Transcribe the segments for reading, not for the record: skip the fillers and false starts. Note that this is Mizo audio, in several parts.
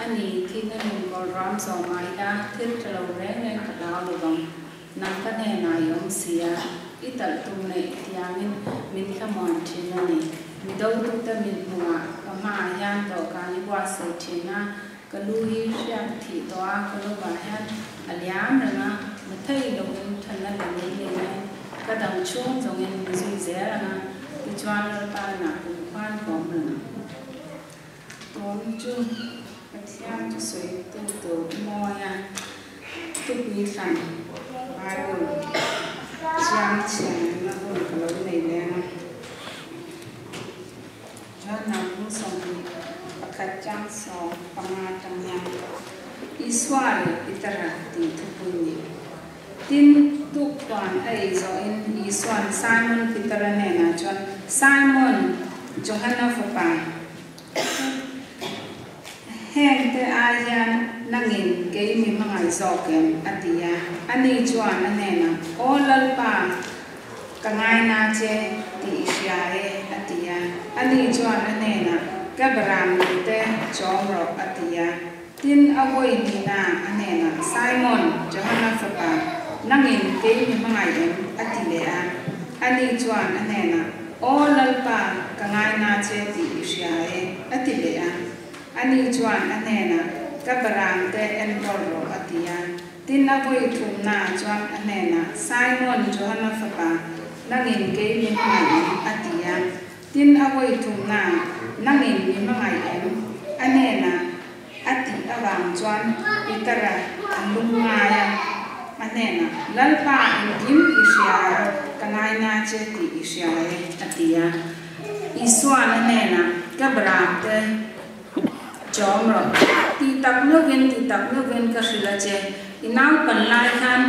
A ni, thihna nun kawr ram zawh mah ila, thil tha lo reng reng ka hlau lo vang. Nang ka hnenah i awm si a, i talh tum leh i tiangin min thlamuan thin a ni. Mi dotute min hmuhah ka hmaah hian dawhkan i buatsaih thin a, ka lu hi hriak thih tawh a, ka lovah hian a liam reng a, na thei loin thanna la nei nei in ka dang chhung zawngin min zui zel ang a, tichuan Lalpa inah kum khuan ka awm reng ang. Tawm chu Pathian chu sawi tu tur mawi a, thupui thlan Bible chiang chhian na hun ka lo nei leng a. Johana bung 21 chang 15 atang hian Isua leh Petera tih thupui ni. Tin, tuktuan a ei zawhin Isua'n Simon Petera hnenah chuan, Simon, Johana fapa, hengte ai hian nangin kei mi hmangaih zawk em? a ti a. Ani chuan a hnenah, Aw Lalpa, ka ngaina che tih i hria e, a ti a. Ani chuan a hnenah, Ka beram nute chawm rawh, a ti a. Tin, a vawi nihna a hnenah, Simon, Johana fapa, nangin kei mi hmangaih em? a ti leh a. Ani chuan a hnenah, Aw Lalpa, ka ngaina che tih i hria e, a ti leh a. Ani chuan a hnenah, Ka barangte enkawl rawh, a ti a. Tin, a vawi thumna chuan a hnenah, Simon, Johana fapa, nangin kei mi hmangaih em? a ti a. Tin, a vawi thumna, Nangin mi hmangaih em? A hnenah a tih avang chuan Petera a lung ngai a, a hnenah, Lalpa, engkim i hria a, ka ngaina che tih i hria e, a ti a. Isua'n a hnenah, Ka bramte chawm rawh. Ti tak meuhin, ti tak meuhin ka hrilh a che, i naupan lai khan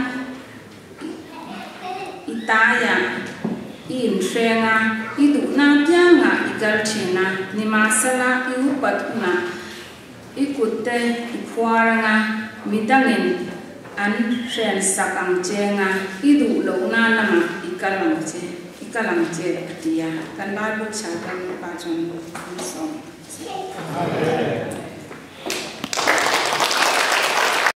I taiah i inhreng a, i duhna apiangah i kal thin a, nimahsela i upat hunah i kutte i phuar anga midangin an hrensak ang cheng a, i duh lohna lamah i kal ang che, i kal ang che a ti a. Kan Bible chhiar kan Pa chuan min sawm che.